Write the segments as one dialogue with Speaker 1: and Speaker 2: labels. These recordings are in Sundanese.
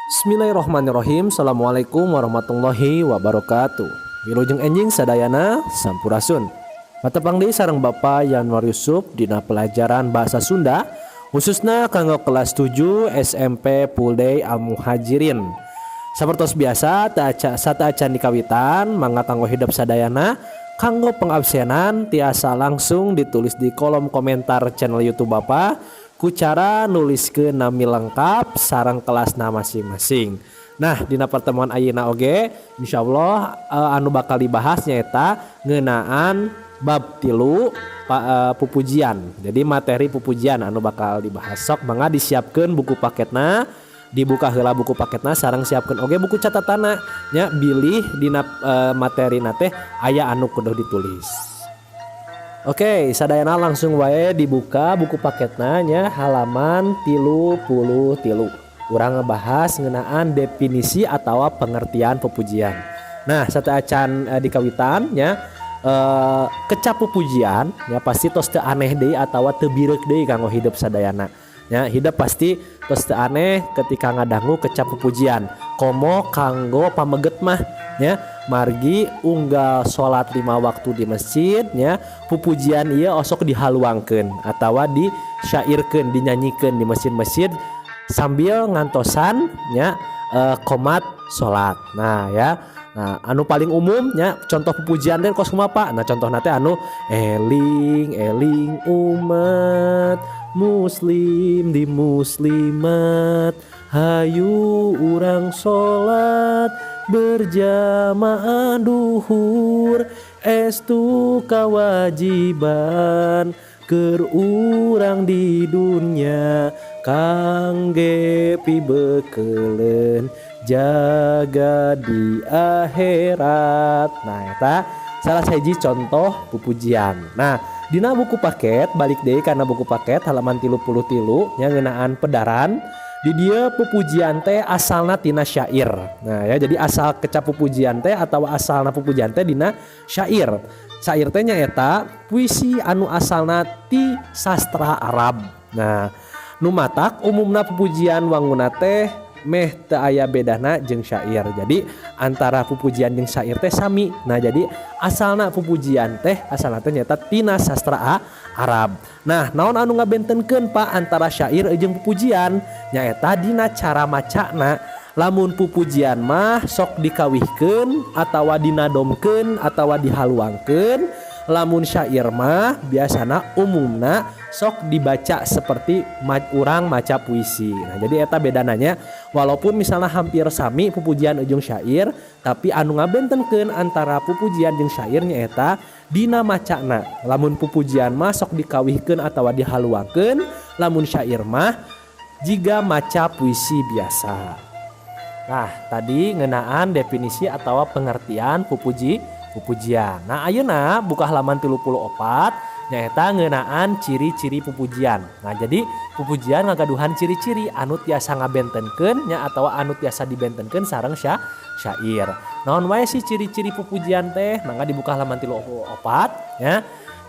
Speaker 1: Bismillahirrahmanirrahim. Assalamualaikum warahmatullahi wabarakatuh. Wilujeng enjing sadayana, sampurasun. Patepang deui sareng Bapak Yanwar Yusuf dina pelajaran bahasa Sunda, khususna kanggo kelas 7 SMP Full Day Al Muhajirin. Sapertos biasa, sateuacan dikawitan, mangga kanggo hidep sadayana, kanggo pengabsenan tiasa langsung ditulis di kolom komentar channel YouTube Bapak ku cara nuliskeun nami lengkap sareng kelasna masing-masing. Nah, dina pertemuan ayeuna oge insyaallah anu bakal dibahas nyaeta ngeunaan bab 3, pupujian. Jadi materi pupujian anu bakal dibahas. Sok mangga disiapkeun buku paketna, dibuka heula buku paketna sareng siapkeun oge buku catatana nya, bilih dina materina teh aya anu kudu ditulis. Oke, sadayana langsung wae dibuka buku paketna nya, halaman 33. Urang ngebahas ngeunaan definisi atau pengertian pupujian. Nah, sateuacan dikawitan nya, kecap pupujian ya pasti tos teu aneh deui atawa teu bireuk deui kanggo hidep sadayana. Ya, hidep pasti tos teu aneh ketika ngadangu kecap pupujian. Komo kanggo pameget mah nya, margi unggal salat 5 waktu di masjid nya, pupujian ieu osok dihaluangkeun atawa disyairkeun, dinyanyikeun di masjid-masjid sambil ngantosan nya komat salat. Nah ya. Nah, anu paling umum nya contoh pupujian teh kos kumaha, Pak? Nah, contohna teh anu eling eling umat muslim di muslimat, hayu urang salat berjamaah duhur, estu kawajiban keur urang di dunya, kangge pibekeleun jaga di akhirat. Nah, eta salah sahiji contoh pupujian. Nah, dina buku paket, balik deui kana buku paket halaman 33 nya, ngeunaan pedaran. Di dieu pupujian teh asalna tina syair. Nah ya, jadi asal kecap pupujian teh atau asalna pupujian teh dina syair. Syair teh nyaeta puisi anu asalna ti sastra Arab. Nah, nu matak umumna pupujian wanguna teh meh teu aya bedana jeung syair. Jadi antara pupujian jeung syair teh sami. Nah, jadi asalna pupujian teh asalna teh nyaeta tina sastra Arab. Nah, naon anu ngabentenkeun, Pak, antara syair jeung pupujian? Nyaeta dina cara macana. Lamun pupujian mah sok dikawihkeun atawa dinadomkeun atawa dihaluangkeun. Lamun syair mah biasana umumna sok dibaca seperti urang maca puisi. Nah, jadi eta bedananya, walaupun misalnya hampir sami pupujian jeung syair, tapi anu ngabentenkeun antara pupujian jeung syair nyaeta dina macana. Lamun pupujian mah sok dikawihkeun atawa dihaluangkeun, lamun syair mah jiga maca puisi biasa. Nah, tadi ngeunaan definisi atau pengertian pupujian. Nah, ayeuna buka halaman 34, nyaeta ngeunaan ciri-ciri pupujian. Nah, jadi pupujian ngagaduhan ciri-ciri anu tiasa ngabentenkeun nya atawa anu tiasa dibentenkeun sareng syair. Naon wae sih ciri-ciri pupujian teh? Mangga dibuka halaman 34 ya.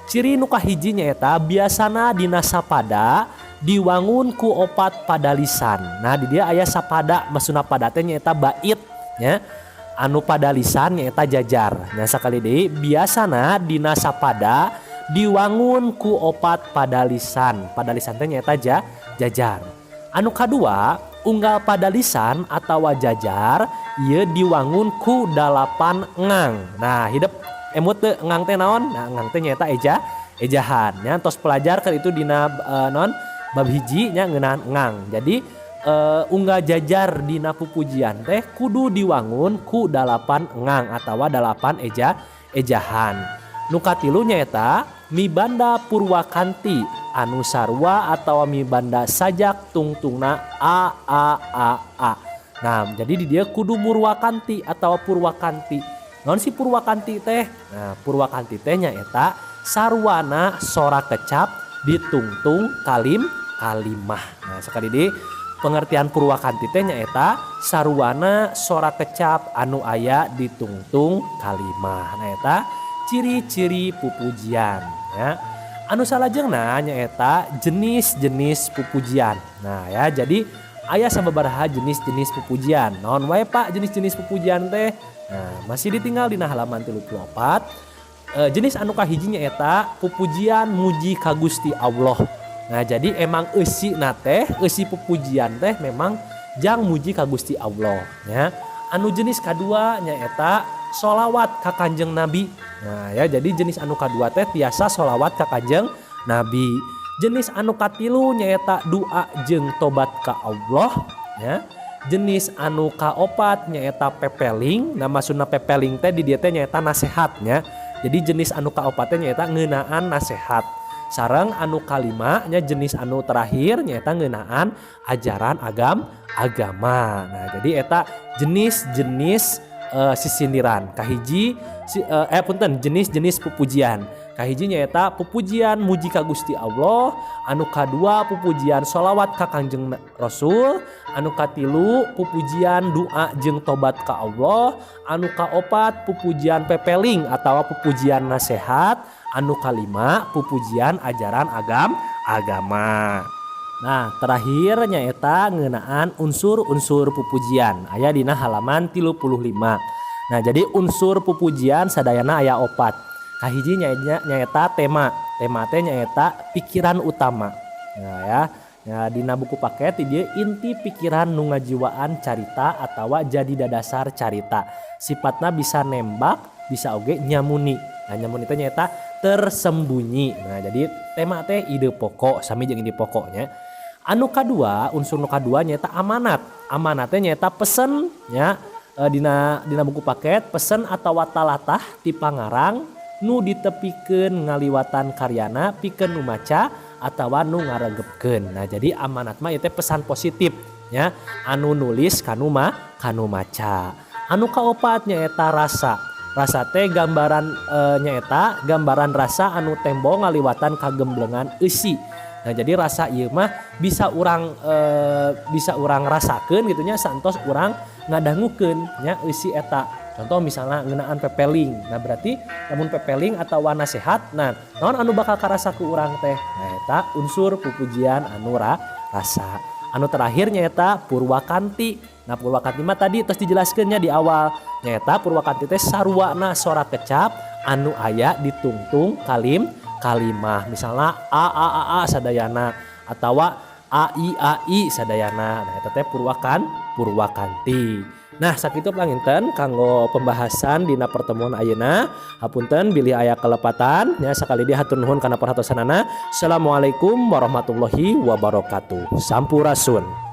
Speaker 1: Ciri nu kahiji nyaeta biasana dina sapada diwangun ku opat padalisan. Nah, di dieu aya sapada, maksudna pada teh nyaeta bait nya. Anu padalisan nyaeta jajar. Nah, sakali deui, biasana dina sapada diwangun ku opat padalisan. Padalisan teh nyaeta jajar. Anu kadua, unggal padalisan atawa jajar ieu diwangun ku 8 engang. Nah, hidep emut teu engang teh naon? Nah, engang teh nyaeta ejahan nya, tos pelajar kan itu dina naon, bab 1 nya, ngeunaan engang. Jadi unggal jajar dina pupujian teh kudu diwangun ku 8 engang atawa 8 ejahan. Nu katilu nyaeta mibanda purwakanti anu sarua atawa mibanda sajak tungtungna a a a a. Nah, jadi di dieu kudu murwakanti atawa purwakanti. Naon sih purwakanti teh? Nah, purwakanti teh nyaeta sarwana sora kecap ditungtung kalimah. Nah, sekali deui, pengertian purwakanti teh nyaeta sarwana sora kecap anu aya ditungtung kalimah. Nah, eta ciri-ciri pupujian ya. Anu salajengna nyaeta jenis-jenis pupujian. Nah ya, jadi Aya sababaraha jenis-jenis pupujian. Naon wae, Pak, jenis-jenis pupujian teh? Nah, masih ditinggal dina halaman 34. Jenis anu kahiji nyaeta pupujian muji ka Gusti Allah. Nah, jadi emang eusina teh, eusi pupujian teh memang jang muji ka Gusti Allah ya. Anu jenis kadua nyaeta solawat ka Kanjeng Nabi. Nah ya, jadi jenis anu kadua teh tiasa solawat ka Kanjeng Nabi. Jenis anu katilu nyaeta doa jeung tobat ka Allah ya. Jenis anu kaopat nyaeta pepeling. Nah, maksudna pepeling teh di dieu teh nyaeta nasehatnya. Jadi jenis anu kaopat teh nyaeta ngeunaan nasehat. Sareng anu kalima nya, jenis anu terakhir nyaeta ngeunaan ajaran agama. Nah, jadi eta jenis-jenis sisindiran. Kahiji si, punten, jenis-jenis pupujian. Kahiji nyaeta pupujian muji ka Gusti Allah, anu kadua pupujian sholawat ka Kanjeng Rasul, anu katilu pupujian doa jeung tobat ka Allah, anu kaopat pupujian pepeling atau pupujian nasehat, anu kalima pupujian ajaran agama. Nah, terakhir nyaeta ngeunaan unsur-unsur pupujian. Aya dina halaman 35. Nah, jadi unsur pupujian sadayana aya opat. Kahiji nyaeta tema. Tema teh nyaeta pikiran utama. Nah ya, ya dina buku paket di dieu inti pikiran nu ngajiwaan carita atawa jadi dadasar carita. Sifatna bisa nembak, bisa oge nyamuni. Nah, nyamuni teh nyaeta tersembunyi. Nah, jadi tema teh ide pokok, sami jeung ide pokoknya. Anu kadua, unsur nu kadua nyaeta amanat. Amanat teh nyaeta pesen ya, dina dina buku paket pesen atawa talatah ti pangarang nu ditepikeun ngaliwatan karyana pikeun nu maca atawa nu ngaregepkeun. Nah, jadi amanat mah ieu teh pesan positif ya, anu nulis kanu maca. Anu kaopat nyaeta rasa. Rasa teh gambaran nyaeta gambaran rasa anu tembong ngaliwatan kagemblengan eusi. Nah, jadi rasa ieu mah bisa urang rasakeun gitu nya santos urang ngadangukeun nya eusi eta. Contoh misalnya ngeunaan pepeling. Nah, berarti lamun pepeling atawa nasehat, nah naon anu bakal karasa ku urang teh? Nah, eta unsur pupujian anu rasa. Anu terakhir nyaeta purwakanti. Nah, purwakanti mah tadi tos dijelaskeun nya di awal. Nyaeta purwakanti teh saruana sora kecap anu aya ditungtung kalimah. Misalnya a a a a sadayana atawa a i a i sadayana. Nah, eta teh purwakanti. Nah, sakitu panginten kanggo pembahasan dina pertemuan ayeuna. Hapunten bilih aya kelepatan ya, sakali deui hatur nuhun kana perhatosanana. Assalamualaikum warahmatullahi wabarakatuh. Sampurasun.